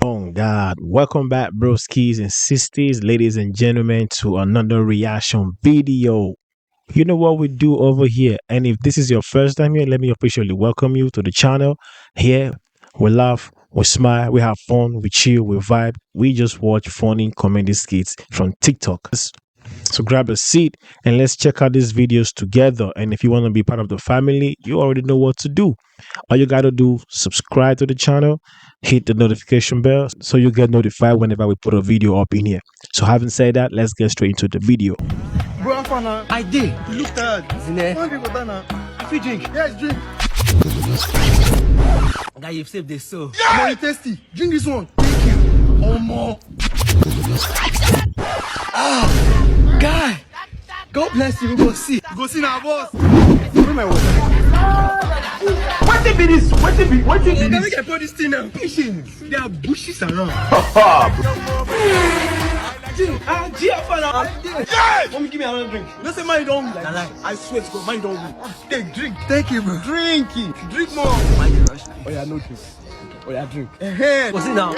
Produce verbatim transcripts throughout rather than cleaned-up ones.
Oh God, welcome back, broskies and sisters, ladies and gentlemen, to another reaction video. You know what we do over here, and if this is your first time here, let me officially welcome you to the channel. Here, we laugh, we smile, we have fun, we chill, we vibe, we just watch funny comedy skits from TikTok. So grab a seat and let's check out these videos together. And if you want to be part of the family, you already know what to do. All you gotta do, subscribe to the channel, hit the notification bell so you get notified whenever we put a video up in here. So having said that, let's get straight into the video. Bro, how far now? I did. You look tired. Zine. One drink water now. I feel drink. Yes, drink. Guy, you've saved this so. Yeah! Omo, you tasty. Drink this one. Thank you. Omo. Ah, guy. God bless you. We go see. We go see now, boss. Bring my water. What be this? What be? What be this? Make I pour this thing now. Patience. They are bushes around. Jim, ah, G F L. Yes! Mommy, give me another drink. You know say mine don't win. Like, I swear to God, mine don't win. Take drink. Thank you, bro. Drink it. Drink more. Mind the rush. Oh yeah, no drink. Oh yeah, drink. Hey, what's it now?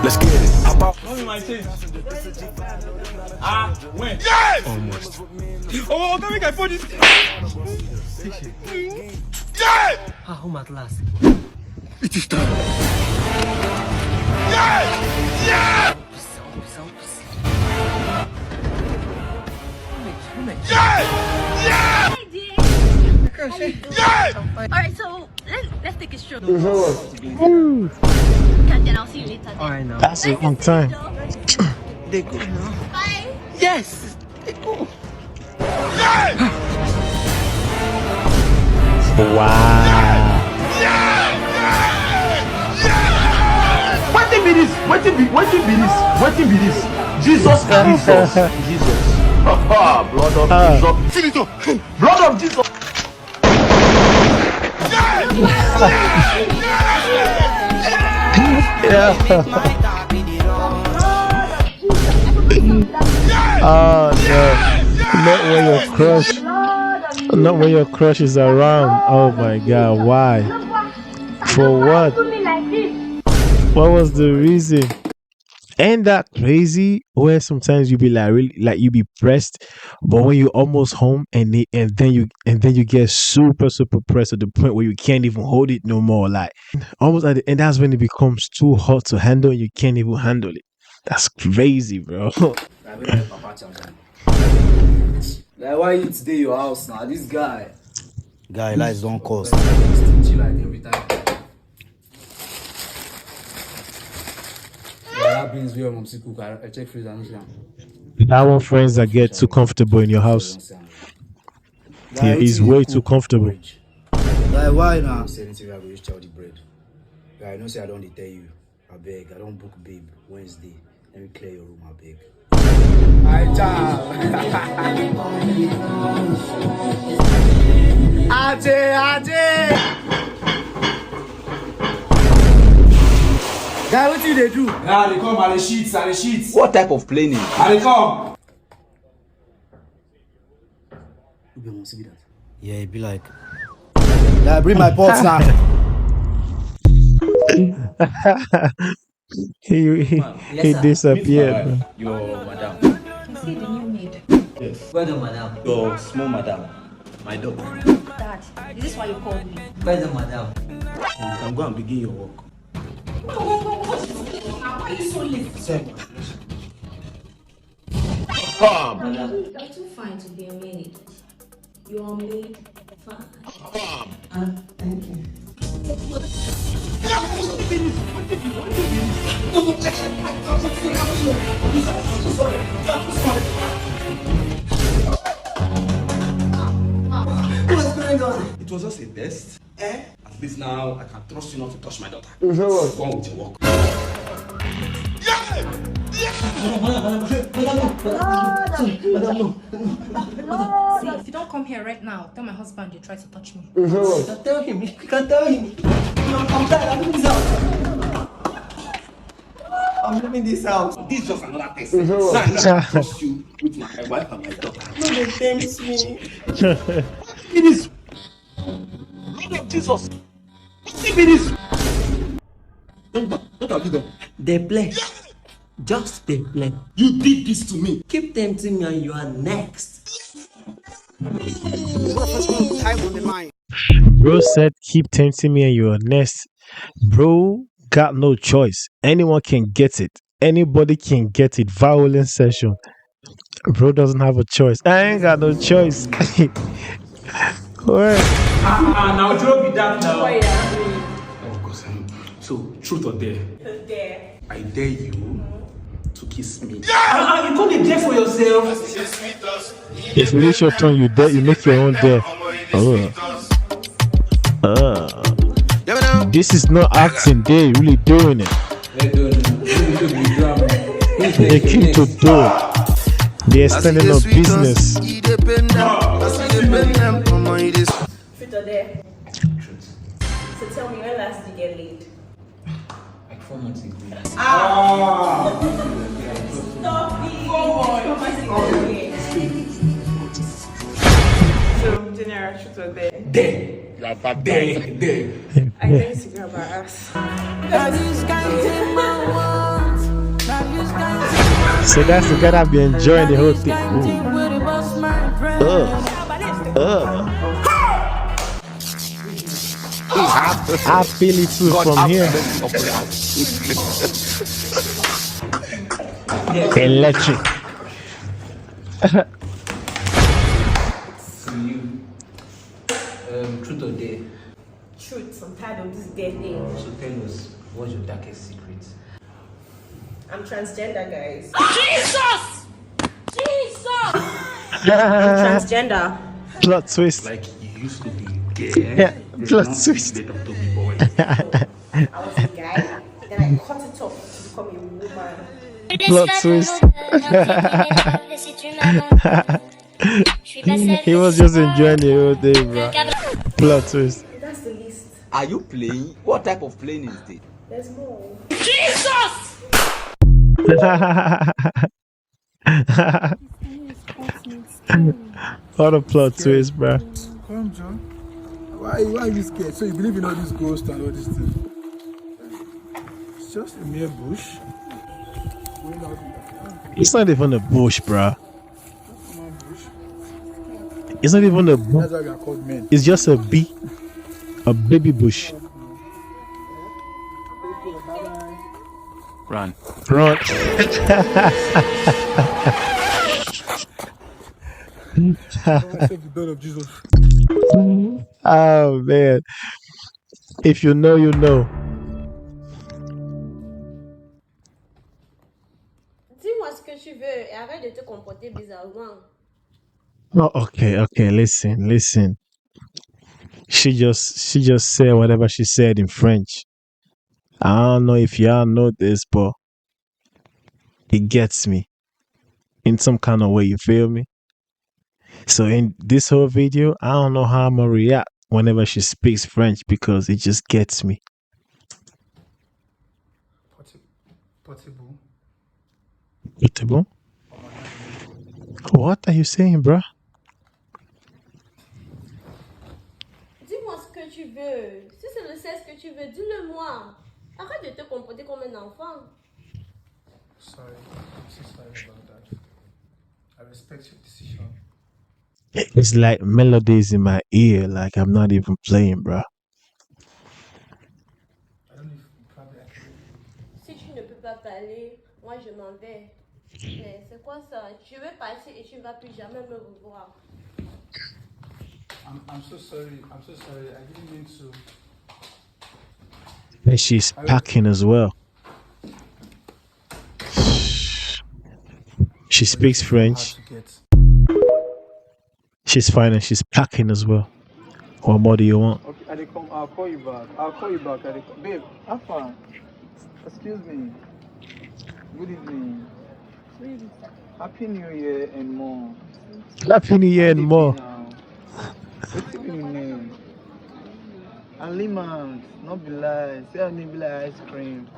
Let's get it. Hop out. Mommy, my change. Ah, when? Yes! Almost. Oh, don't make I pour this. Yes! Ah, home at last. It is time. Yes! Yes! Yes! Yes! Yes! All right, so let's let's take a stroll. Captain, I'll see you later. All right, now. That's a long time. They go now. Bye. Yes. They go. Wow. Wetin be this? Wetin be wetin be this? Wetin be this? Jesus Christ. Jesus. Blood of Jesus. Blood of Jesus. Yeah. Oh no. Not when your crush, not when your crush is around. Oh my God, why? For what? What was the reason? Ain't that crazy? Where sometimes you be like really like you be pressed, but when you almost home and they, and then you and then you get super super pressed to the point where you can't even hold it no more. Like almost at the end, that's when it becomes too hot to handle and you can't even handle it. That's crazy, bro. Like why you today your house now? This guy. Guy, lights don't cost. Stingy like every time. Yeah, that beans wey your mom see cook, I, I check freezer, I no see am. That one friends that get too comfortable in your house. Yeah, he's way too comfortable. Guy, why now? Say anything wey I go use chow the bread. Guy, I know say I don dey tell you. Abeg, I don book babe Wednesday. Let me clear your room, abeg. I jam. Aje, Aje. Guy, wetin you dey do? Guy, I dey come, I dey shit, I dey shit. What type of planning? I dey come. Who be one see that? Yeah, e be like. Guy, bring my pots now. He he, he disappeared. Your madam. See the new maid. Where the madam? Your small madam. My daughter. Dad, is this why you called me? Where's the madam? You can go and begin your work. Why are you so late? Sir. Madam. You're too fine to be a maid. You're a maid fine. Ah, thank you. What's going on? It was just a test. Eh? At least now I can trust you not to touch my daughter. Go on with your work. See, if you don't come here right now, tell my husband you try to touch me. Don't tell him. You can tell him. I'm tired. I'm leaving this house. I'm leaving this house. This is just another test. Now I cannot trust you with my wife and my daughter. No, they tempt me. It is. Blood of Jesus. Wetin be this? What, what have you done? They play. Just they play. You did this to me. Keep tempting me and you are next. Bro said, "Keep tempting me and you're next." Bro got no choice. Anyone can get it. Anybody can get it. Violent session. Bro doesn't have a choice. I ain't got no choice. What? Ah, now Joe be that now. Oh, God, so truth or dare? Dare. I dare you to kiss me. Ah, ah, you come dey dare for yourself. If you reach your turn, you dare, you make your own dare. Oh. Uh, this is not acting, they really doing it. They came to do it. They extended no business. Truth or dare? So tell me, when last did you get laid? Like four months ago. Ah! Stop it! Four months ago. So, General, truth or dare? Dare. Dare. Dare. I think it's about us. So that's the guy that be enjoying the whole thing. Ooh. Uh, uh. I feel it too from here. Electric. So you, um, truth or dare? Truth, I'm tired of this dare thing. So tell us, what's your darkest secret? I'm transgender, guys. Jesus! Jesus! I'm transgender. Plot twist. Like you used to be gay. Yeah, plot twist. Little to be boy. I was a guy, then I cut it off to become a woman. Plot twist. He was just enjoying the whole day, bro. Plot twist. That's the list. Are you playing? What type of playing is this? There's more. Jesus! What a plot twist, bro. Come, John. Why, why are you scared? So you believe in all this ghost and all this thing? It's just a mere bush. Going out in the It's not even a bush, bro. normal bush. It's not even a bush. That's why we are called men. It's just a bee, a baby bush. Run. Run. Save the blood of Jesus. Oh man. If you know, you know. Dis-moi ce que tu veux et arrête de te comporter bizarrement. Oh, okay, okay. Listen, listen. She just, she just said whatever she said in French. I don't know if y'all know this, but it gets me in some kind of way. You feel me? So in this whole video, I don't know how I'm gonna react whenever she speaks French because it just gets me. Porti- Portable. Portable? What are you saying, bro? Dis-moi ce que tu veux. Si c'est le sexe que tu veux, dis-le-moi. Arrête de te comporter comme un enfant. Sorry. I'm so sorry about that. I respect your decision. It's like melodies in my ear, like I'm not even playing, bro. I don't know if you probably agree. Si tu ne peux pas parler, moi je m'en vais. Mais c'est quoi ça? Je vais partir et tu ne vas plus jamais me revoir. I'm, I'm so sorry. I'm so sorry. I didn't mean to. And she's packing as well. She speaks French. Hard to get. She's fine and she's packing as well. What more do you want? Okay, I dey come. I'll call you back. I'll call you back. I dey come. Babe, how far? Excuse me. Good evening. Happy New Year and more. Happy New Year and more. Now, wetin be your name? Alima, no be lie. Say her name be like ice cream.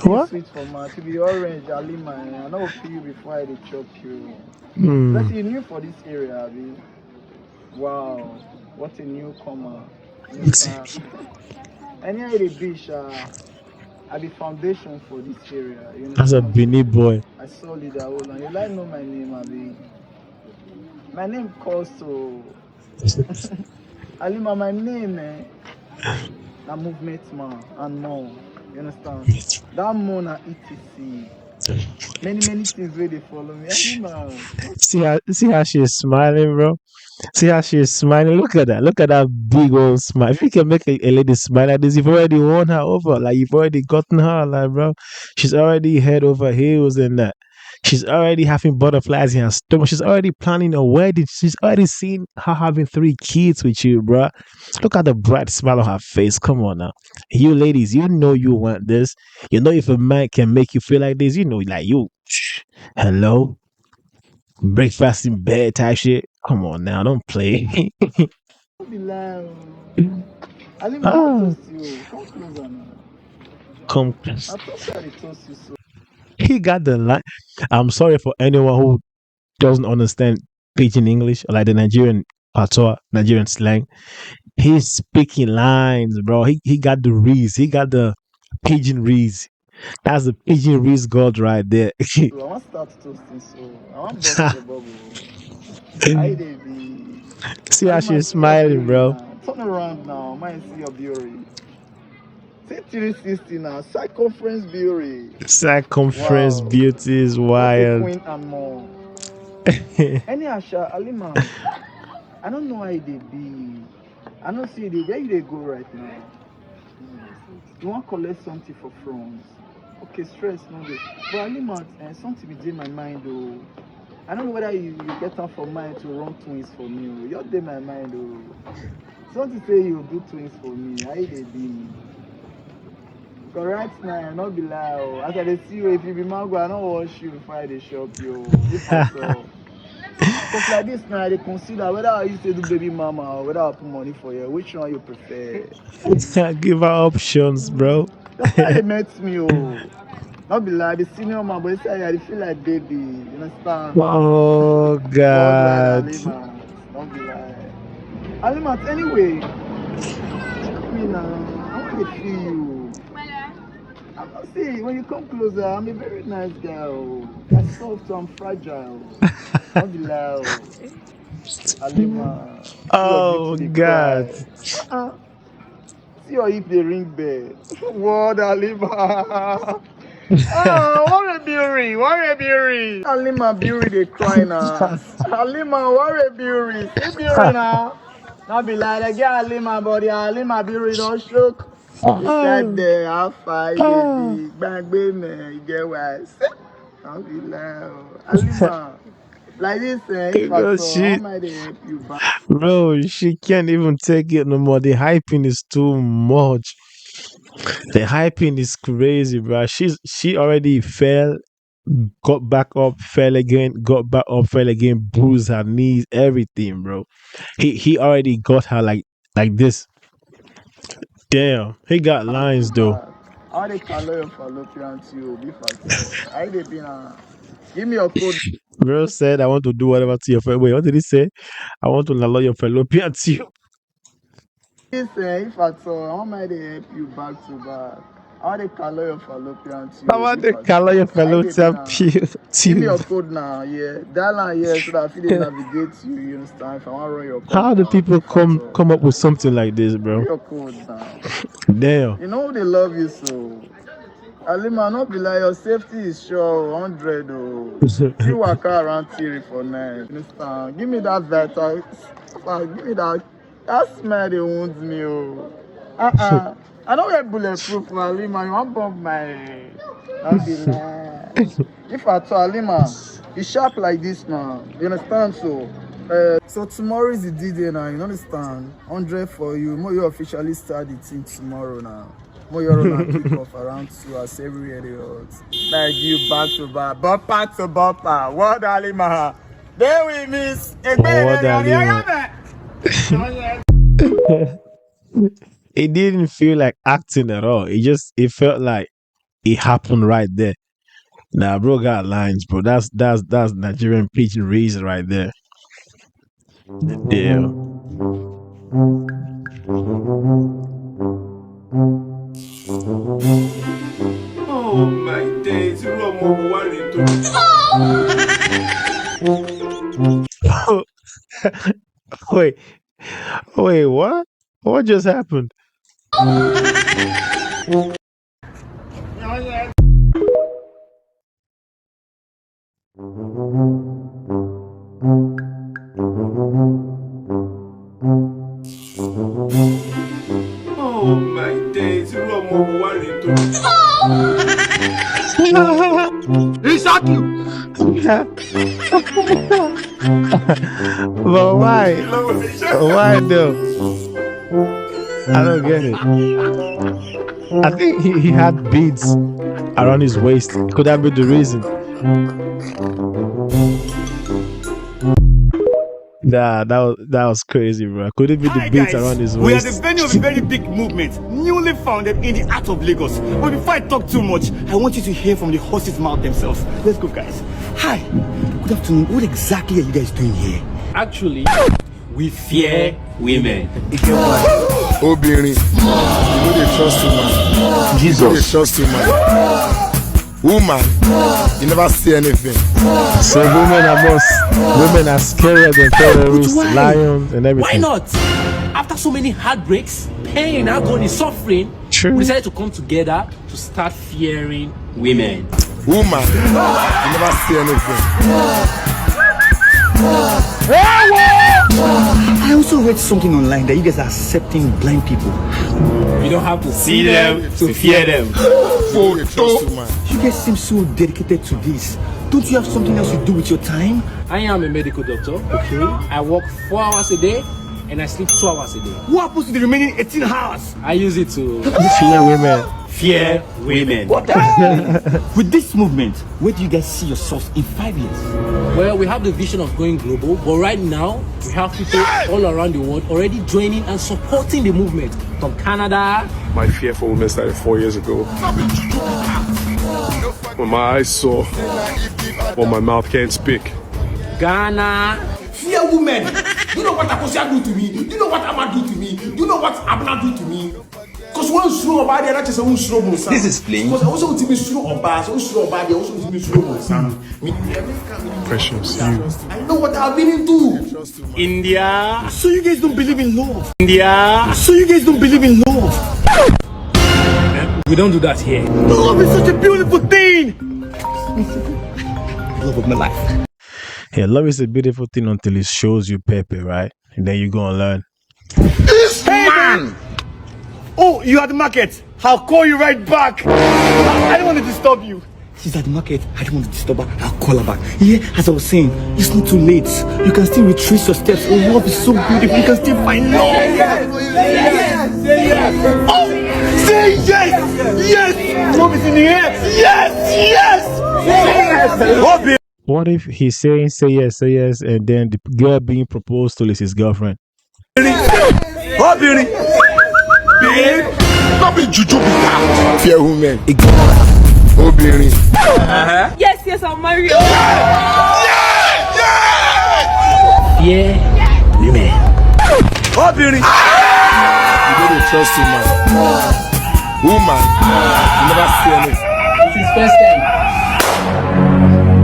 What? Sweet for mouth. You be orange, Alima. Eh? I no feel you before I dey chop you. Hmm. Plus, you new for this area, abi? Wow, what a newcomer. Exactly. Anyhow you dey be, sha. I be foundation for this area. You That's a know, Benin boy. I solid, I hold on. You like know my name, abi? My name calls to Alima. My name, eh? Na movement man and more. You understand? That more na E T C. Many many things wey dey follow me. Alima. See how see how she's smiling, bro. See how she's smiling. Look at that. Look at that big old smile. If you can make a, a lady smile like this, you've already won her over. Like, you've already gotten her, like, bro. She's already head over heels in that. She's already having butterflies in her stomach. She's already planning a wedding. She's already seen her having three kids with you, bro. Look at the bright smile on her face. Come on now. You ladies, you know you want this. You know if a man can make you feel like this, you know, like, you, hello, breakfast in bed type shit. Come on now, don't play. No be lie o. Alima, I wan Ah, toast you. Come closer now. come. I toast you, I dey toast you so. He got the line. I'm sorry for anyone who doesn't understand pidgin English, like the Nigerian patois, Nigerian slang. He's speaking lines, bro. He he got the reads. He got the pidgin reads. That's the pidgin reads god right there. So I wan start toasting, so I wan burst the bubble. How you dey be? See how Alima, she's see your smiling, beauty bro. Now. Turn around now. Mind see your beauty. See three sixty now. Circumference beauty. Circumference Wow. Beauty is Open wild. Queen and more. Any Asha, Alima, I don't know how you dey be. I no see the where you dey go right now. You wan collect something for front. Okay, stress no dey. But Alima, eh, something be dey my mind o. I no know whether you, you get am for mind to run twins for me o. You dey my mind o. Something say you do twins for me. How you dey be me? Correct now, no be lie o. As I dey see you, if you be mango, I no wash you before I dey chop you o. If I saw. Cause like this now, I dey consider whether I use to do baby mama or whether I put money for you. Which one you prefer? Give her options, bro. That's why they met me o. No be lie, the senior man, but inside I dey feel like baby. You understand? Oh God, god. Alima. No be lie. Alima, anyway, me now, I want to feel you. I must say, when you come closer, I'm a very nice guy o. I'm soft, I'm fragile. No be lie o. Alima, see your Oh beauty dey cry. god. Uh-uh. See your hip dey ring bell. Word Alima. Ah, what a beauty, what a beauty. Alima beauty dey cry now. Alima, what a beauty. See beauty now. No be like the girl Alima body. Alima beauty don shook. You said there, how far you dey be? Gbagbe me, you get why? No be lie o. Alima, like this, eh, if I Bro, saw, how she am I dey help you back? Bro, she can't even take it no more. The hyping is too much. The hyping is crazy, bro. She's she already fell, got back up, fell again, got back up, fell again, bruised her knees, everything, bro. He he already got her like like this. Damn, he got lines though. How they color your fallopian tube? If I saw, how they be now? Give me your code. Bro said, "I want to do whatever to your fa-" Wait, what did he say? "I want to allow your fallopian tube." This, eh, if at all, how am I dey help you back to back? How they color your fallopian tube? How about If the at color all, your how they be fallopian now? pu- Give me your tube? Code now, yeah. Dial am here so that I fit dey navigate you, you understand? If I want run your code How do now, people if at come all. come up with something like this, Give bro? me your code now. Damn. You know they love you so. Alima, not be like your safety is sure, hundred o. You waka around theory for nine. Understand? Give me that vital. Ah, give me that. That smile they wound me o. Uh-uh. I don't wear bulletproof, Alima. You want bomb my head? Don't be lie. If at all, Alima, you sharp like this now. You understand? So, uh, so tomorrow is the D-Day now. You understand? Hundred for you. Mo you officially start the thing tomorrow now. Mo you run and kick off around two as everywhere they hot. Like you back to back, bumper to bumper. What Alima? They will miss. What Alima? It didn't feel like acting at all. It just it felt like it happened right there. Nah, bro got lines, bro. That's that's that's Nigerian pidgin reason right there. Yeah. Oh my days, irú ọmọ wo wá rèé tó. Wait, wait, what? What just happened? Oh my days, irú ọmọ wo wá rèé tó. He shot you. But why? Why though? I don't get it. I think he, he had beads around his waist. Could that be the reason? Nah, that was that was crazy, bro. Could it be the Hi beads guys, around his we are the waist? Venue of a very big movement, newly founded in the heart of Lagos. But before I talk too much, I want you to hear from the horse's mouth themselves. Let's go, guys. Hi, good afternoon. What exactly are you guys doing here? Actually, we fear women. Obìnrin, you no dey trust woman. You no dey Jesus. Trust woman. Woman, you never see anything. So women are most women are scarier than terrorists, Why? Lions, and everything. Why not? After so many heartbreaks, pain, agony, suffering, True. We decided to come together to start fearing women. Woman, you never see anything. I also read something online that you guys are accepting blind people. You don't have to see them to fear them. You no dey trust woman. You guys seem so dedicated to this. Don't you have something else to do with your time? I am a medical doctor. Okay. I work four hours a day and I sleep two hours a day. What happens to the remaining eighteen hours? I use it to Fear women. fear women. With this movement, where do you guys see yourselves in five years? Well, we have the vision of going global, but right now we have people all around the world already joining and supporting the movement. From Canada, My fear for women started four years ago. When my eyes saw what my mouth can't speak. Ghana, Fear women. You know what Akosia do to me? You know what Ama do to me? You know what Abla do to me? Because one slow about the other, just one slow. This is plain. Because I also want to be slow about, so slow about, I also want to be slow. Precious, you. I know what I've been into. India, So you guys don't believe in love. India. So you guys don't believe in love. We don't do that here. Love is such a beautiful thing. Love of my life. Yeah, love is a beautiful thing until it shows you pepper, right? And then you go and learn. Hey, man! Oh, you at the market. I'll call you right back. I, I don't want to disturb you. She's at the market. I don't want to disturb her. I'll call her back. Yeah, as I was saying, it's not too late. You can still retrace your steps. Oh, love is so beautiful. You can still find love. Say yes. Say yes. Oh, say yes. Yes. Love is in the air. Yes. Yes. Yes. What if he's saying say yes, say yes, and then the girl being proposed to is his girlfriend? Obìnrin. Babe. No be juju be that. Fear women. Obìnrin. Yes, yes, I'm married. Fear women. Obìnrin. You no dey trust woman. Woman, you never see anything. It's his first time.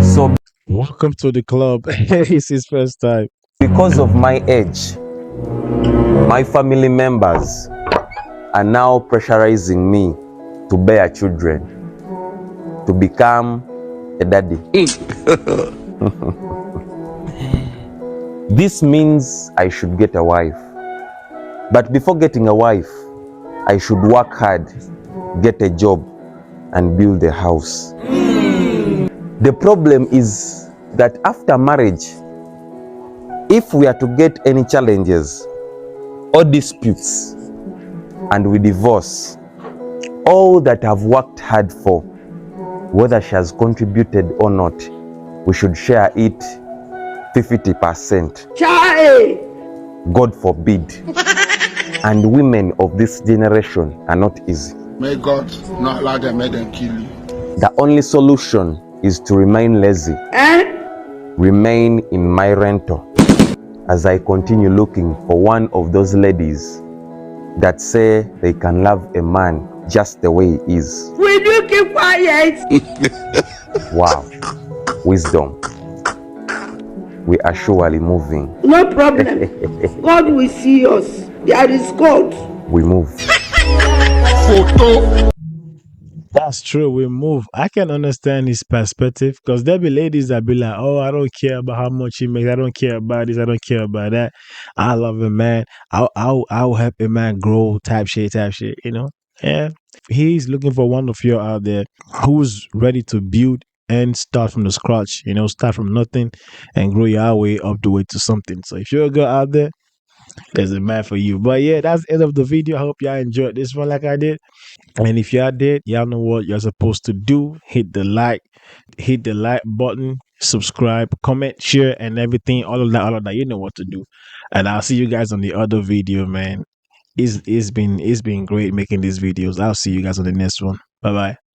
So Welcome to the club. It's his first time. because of my age, my family members are now pressurizing me to bear children, to become a daddy. This means I should get a wife. But before getting a wife, I should work hard, get a job, and build a house. The problem is that after marriage, if we are to get any challenges or disputes and we divorce, all that I've worked hard for, whether she has contributed or not, we should share it fifty percent. God forbid. And women of this generation are not easy. May God not allow them, make them kill you. The only solution is to remain lazy. Remain in my rental as I continue looking for one of those ladies that say they can love a man just the way he is. Will you Yet, Wow. Wisdom. We are surely moving. No problem. God will see us. There is God. We move. That's true. We move. I can understand his perspective because there be ladies that be like, "Oh, I don't care about how much he makes. I don't care about this. I don't care about that. I love a man. I'll I'll, I'll help a man grow." Type shit. Type shit. You know. And he's looking for one of you out there who's ready to build and start from the scratch. You know, start from nothing and grow your way up the way to something. So if you're a girl out there, there's a man for you. But yeah, that's the end of the video. I hope y'all enjoyed this one like I did. And if y'all did, y'all know what you're supposed to do. Hit the like, hit the like button, subscribe, comment, share, and everything. All of that, all of that. You know what to do. And I'll see you guys on the other video, man. It's it's been it's been great making these videos. I'll see you guys on the next one. Bye bye.